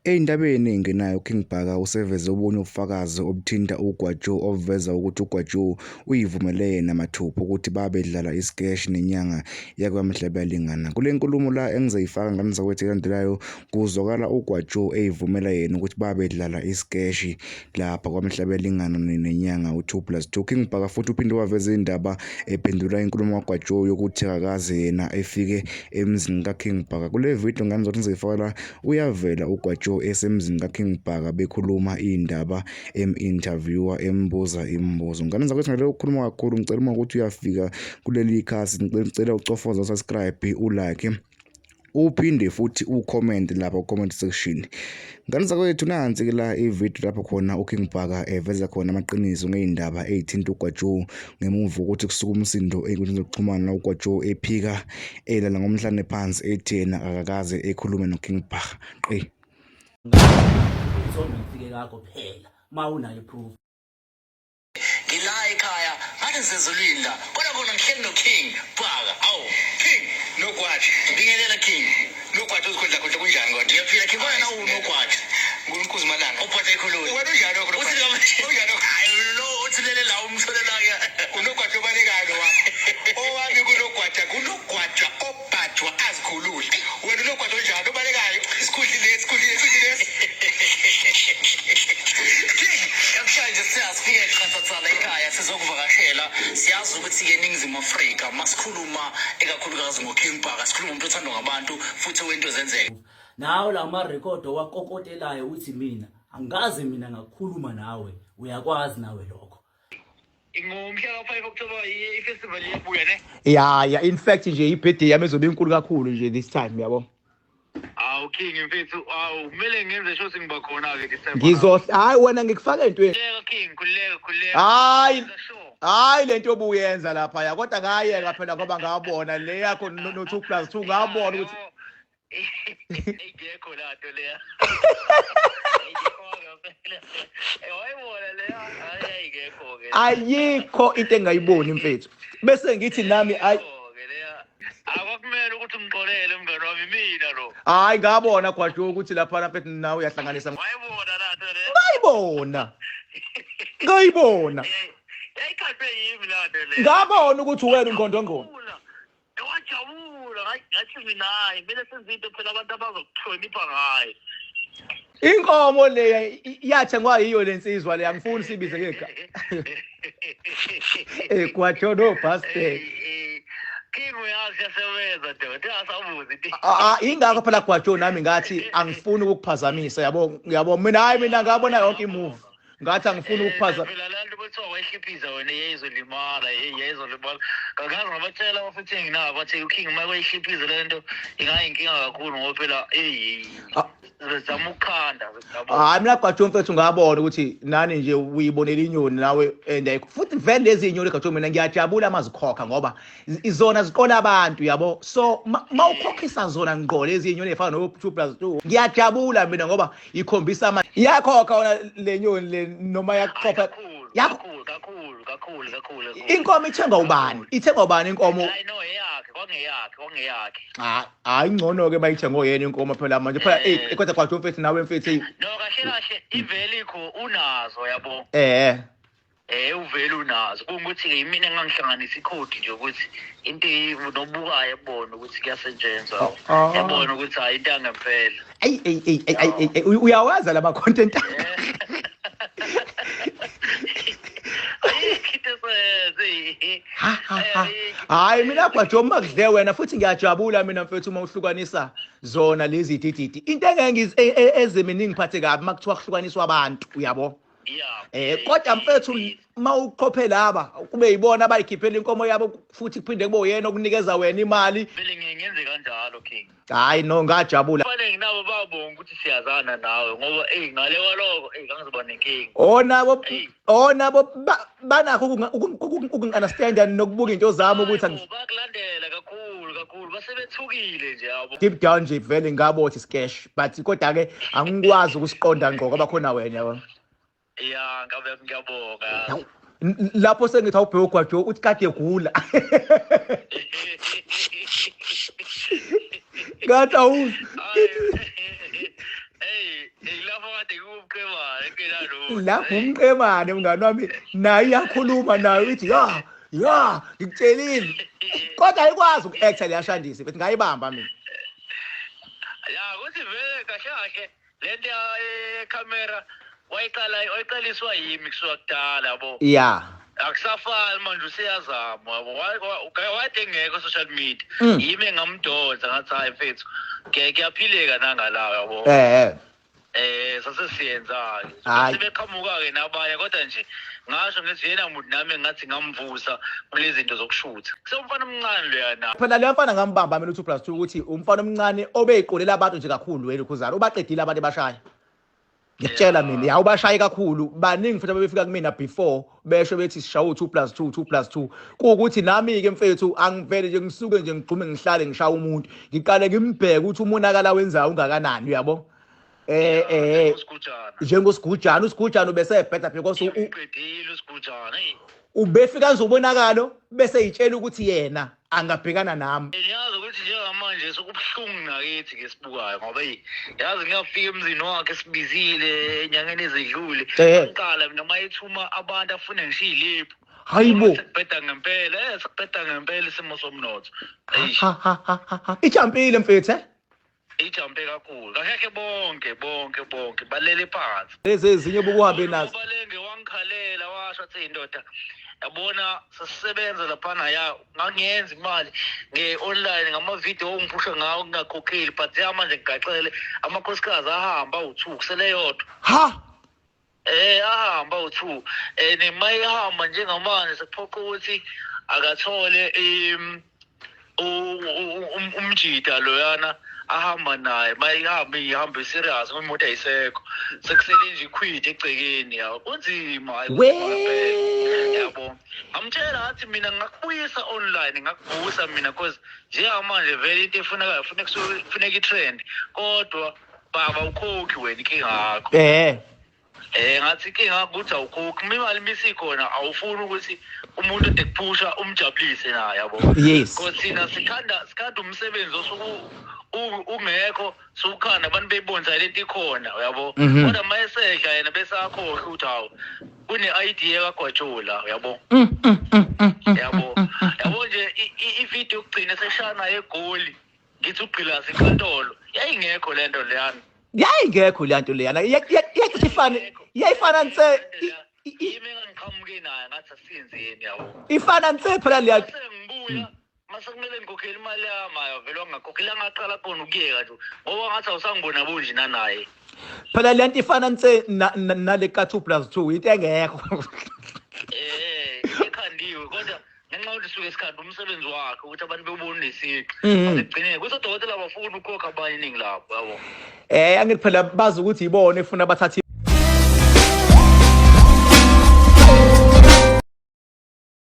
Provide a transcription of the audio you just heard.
Ey'ndabeni ey'ngenayo uKing Bhaka useveze obunye ubufakazi obuthinta uGwajo obuveza ukuthi uGwajo uyivumele yena mathupha ukuthi babedlala isikeshi nenyanga yakwaMhlabuyalingana. Kule nkulumo la engizoyifaka ngane zakwethu elandelayo kuzwakala uGwajo eyivumela yena ukuthi babedlala isikeshi lapha kwaMhlabuyalingana nenyanga u-2 plus 2. King Bhaka futhi uphinde waveza indaba ephendula inkulumo kaGwajo yokuthi akakaze yena efike emzini kaKing Bhaka. Kule video ngane zakwethu engizoyifaka la Uyavela uGwajo esemzini kaKing Bhaka bekhuluma iy'ndaba em-interviewer embuza imibuzo. Ngane zakwethu ngale ukukhuluma kakhulu ngicela uma ukuthi uyafika kuleli khasi ngicela ucofoze usubscribe ulike uphinde futhi ucomment lapha ku-comment section. Ngane zakwethu nansi-ke la ividiyo lapho khona uKing Bhaka eveza khona amaqiniso ngey'ndaba ey'thinta uGwajo ngemuva kokuthi kusuka umsindo ey'nkundleni zokuxhumana uGwajo ephika elala ngomhlane phansi ethi yena akakaze ekhulume noKing Bhaka qi. Ithombe ngifike kakho phela uma unayo proof. Ngila ekhaya ngathi ngisezulwini la kodwa kona ngihleli noKing Bhaka. Awu King Nogwaja, bingelela King Nogwaja uzikhundla khundla kunjani kodwa? Ngiyaphila King, kodwa nawu uNogwaja. Ngunkuzi malanga. Uphatha ikhululu. Wena unjani lokho? Uthi unjani? Hayi lo othulele la umtholela ke. Unogwaja obalekayo lo wakho. Owami kunogwaja, kunogwaja obhajwa azikhulule. Wena unogwaja onjani obalekayo? Isikhundla lesi, isikhundla lesi, isikhundla lesi. King, namhlanje siyasifike qathathana ekhaya sizokuvakashela. Siyazi ukuthi-ke eNingizimu Afrika masikhuluma ekakhulukazi ngoKing Bhaka, sikhuluma ngomuntu othandwa ngabantu futhi owento zenzeka. Nawe la marekhodi owakokotelayo uthi mina angikaze mina ngakhuluma nawe uyakwazi nawe lokho. Ngomhla ka-5 October i-festival iyabuya ne? Ya ya in fact nje i-birthday yami izobe inkulu kakhulu nje this time yabo. Awu King mfethu, awu kumele ngenze sure ukuthi ngiba khona-ke this time. Ngizohla hayi wena ngikufaka entweni. Khululeka King, khululeka, khululeka. Hayi Sure. hayi lento obuyenza lapha ya kodwa ngayeka phela ngoba ngabona le yakho no 2 plus 2 ngabona ukuthi Ingekho lanto leya. Ayikho ngempela. Wayibona leya, hayi ayikekho ke. Ayikho into engayiboni mfethu. Bese ngithi nami ayi Ayikho-ke leya. Akwakumele ukuthi umxolele mngani wami mina lo. Hayi ngabona Gwajo ukuthi lapha mfethu nawe uyahlanganisa. Wayibona lanto leya. Ngayibona. Ngayibona. Yayikhathwe yimi lanto leya. Ngabona ukuthi wena ungqondongqondo. Wajabula ngathi mina hayi kumele senze into phela abantu abazokuhlonipha ngayo. Inkomo le yathengwa yiyo lensizwa le angifuni sibize ngegama. Eh kwatsho no bastard. King uyazi yasebenza doda asabuzi. Ah ingakho phela Gwajo nami ngathi angifuni ukukuphazamisa yabo yabo mina hayi mina ngabona yonke imove. Ngathi angifuni ukuphaza. Phela la nto bethiwa wayihliphisa wena yayizolimala yayizolimala. Ngakaze ngabatshela abafuthi enginabo bathi uKing uma kwayihliphisa le nto ingayinkinga kakhulu ngoba phela eyi zama ukukhanda. Hayi mina Gwajo mfethu ngabona ukuthi nani nje uyibonela inyoni nawe and ayikho futhi vele lezi inyoni Gwajo mina ngiyajabula mazikhokha ngoba izona ziqola abantu yabo so mawukhokhisa zona ngqo lezi inyoni ezifana no 2 plus 2 ngiyajabula mina ngoba ikhombisa ama iyakhokha wona le nyoni le noma yakukhokha kakhulu kakhulu kakhulu kakhulu. Inkomo ithengwa ubani? Ithengwa ubani inkomo? Hayi no eyakhe kwangeyakhe kwangeyakhe. Hayi hayi ngcono ke bayithenga oyena inkomo phela manje phela eh kodwa kwathi mfethu nawe mfethu. No kahle kahle ivele ikho unazo yabo. Eh. Eh uvele unazo kungukuthi ke yimina engangihlanganisa ikhodi nje ukuthi into nobukayo ebona ukuthi kuyasetshenzwa oh, oh. ebona ukuthi hayi into yangempela. Ayi ayi ayi ayi uyawaza lama content. Hayi mina Gwajo uma kudle wena futhi ngiyajabula mina mfethu uma uhlukanisa zona lezi dididi. Into engeke ezeminingi ngiphathe kabi uma kuthiwa kuhlukaniswa abantu uyabo. Eh kodwa mfethu uma uqophe laba kube yibona abayikhiphela inkomo yabo futhi kuphinde kube uyena okunikeza wena imali. Vele ngiye ngenze kanjalo King. Hayi no ngajabula. Abaningi nabo babonga ukuthi siyazana nawe ngoba eyi ngale kwaloko eyi ngangizoba nenkinga. Oh nabo oh nabo banakho ukungi-understanda nokubuka into zami ukuthi bakulandela kakhulu kakhulu basebethukile nje yabo. Deep down nje vele ngabo ukuthi scash but kodwa ke angikwazi ukusiqonda ngqo ngoba khona wena yabo. Ya ngabe ngiyabonga. Lapho sengithi awubheke ugwajo uthi kade egula. Ngathi awuzwa. Hey. kade kuwumqemane engenalutho. Lapho umqemane mngani wami naye iyakhuluma nayo ithi ya ya ngikutshelile. Kodwa ayikwazi uku-acta leya Shandisi bethi ngayibamba mina. Ya kuthi vele kahle kahle lento yekhamera wayiqala wayiqaliswa yimi kusuka kudala yabo. Ya. Akusafani manje useyazama yabo. Wayede engekho social media. Yimi engamdonsa ngathi hayi mfethu kuyaphileka nangala yabo. Sase siyenza-ke. Sebeqhamuka-ke nabanye kodwa nje ngasho ngithi yena muntu nami ngathi ngamvusa kulezi zinto zokushutha. Kusewumfana omncane loyana. Phela leyo mfana ngambamba mina u-2 plus 2 ukuthi umfana omncane obeyiqolela abantu nje kakhulu wena Khuzani ubaqedile abantu ebashaya. Ngiyakutshela mina ya ubashaye kakhulu baningi futhi abebefika kumina before besho bethi sishawe u-2 plus 2 2 plus 2 kuwukuthi nami-ke mfethu angivele nje ngisuke nje ngigxume ngihlale ngishaye umuntu ngiqale ngimbheke ukuthi umonakalo awenzayo ungakanani uyabo. Njengosigujana usigujana ubesebheda because uqedile usigujana ubefika nje ubonakalo bese yitshela ukuthi yena angabhekana nami. Yazi ukuthi njengamanje sokubuhlungu nakithi ke sibukayo ngoba yazi ngiyafika emzini wakhe sibizile enyangeni ezidlule ngiqala mina mayethuma abantu afune ngishiye ilephu. Hayibo sekubheda ngempela sekubheda ngempela isimo somnotho. Ijampile mfethu Ijampe kakhulu. Kahle bonke bonke bonke balele phansi. Lezi ezinye bokuhambe nazo. Balenge wangikhalela washo athi indoda yabona sasisebenza laphana ya ngangiyenza imali nge-online ngama-video ongiphusha ngawo ngingakhokheli but ya manje ngigaxele amakhosikazi ahamba awu-2 kusele yodwa. Ha ahamba awu-2 and mayihamba njengamanje sekuphoqa ukuthi akathole umjida loyana ahamba naye mayihamba ihambe serious ngoba imoto ayisekho sekusele nje ikhwidi egcekeni yawo kunzima yabo. Amtshela athi mina ngakubuyisa online ngakuvusa mina because njengamanje vele into efunekayo funeka i-trend kodwa baba ukhokhi wena inkinga yakho. Ngathi inkinga ukuthi awukhokhi imali misikhona awufuni ukuthi umuntu odekuphusha umjabulise naye yabo. Yes. Because thina sikhanda umsebenzi osuku ungekho sukhanda abantu beyibonisa lento ikhona uyabo. Kodwa mayesedla yena besakhohlwa ukuthi hawu kune idea kaGwajula uyabo. Yabo. Yabo nje i-video yokugcina seshana eGoli ngithi ugqilaza inkantolo yayingekho lento leyana. Yayingekho le nto leyana iyayifana nse yimi engangiqhamuke naye ngathi asiyenzeni yabo. Ifana nse phela leya ngibuya mase kumele ngikhokhele imali yami ayo vele wangakhokhela ngaqala khona ukuyeka nje ngoba ngathi awusangibona bonje nanaye. Phela le nto ifana nse nale ka 2 plus 2 into engekho. Ekhandiwe kodwa ngenxa yokuthi suke sikhanda umsebenzi wakhe ukuthi abantu bebone isiqi. Basigcineke kusodokotela abafuni ukukhokha abanye iningi labo yabo. Angithi phela bazi ukuthi ibona efuna bathathe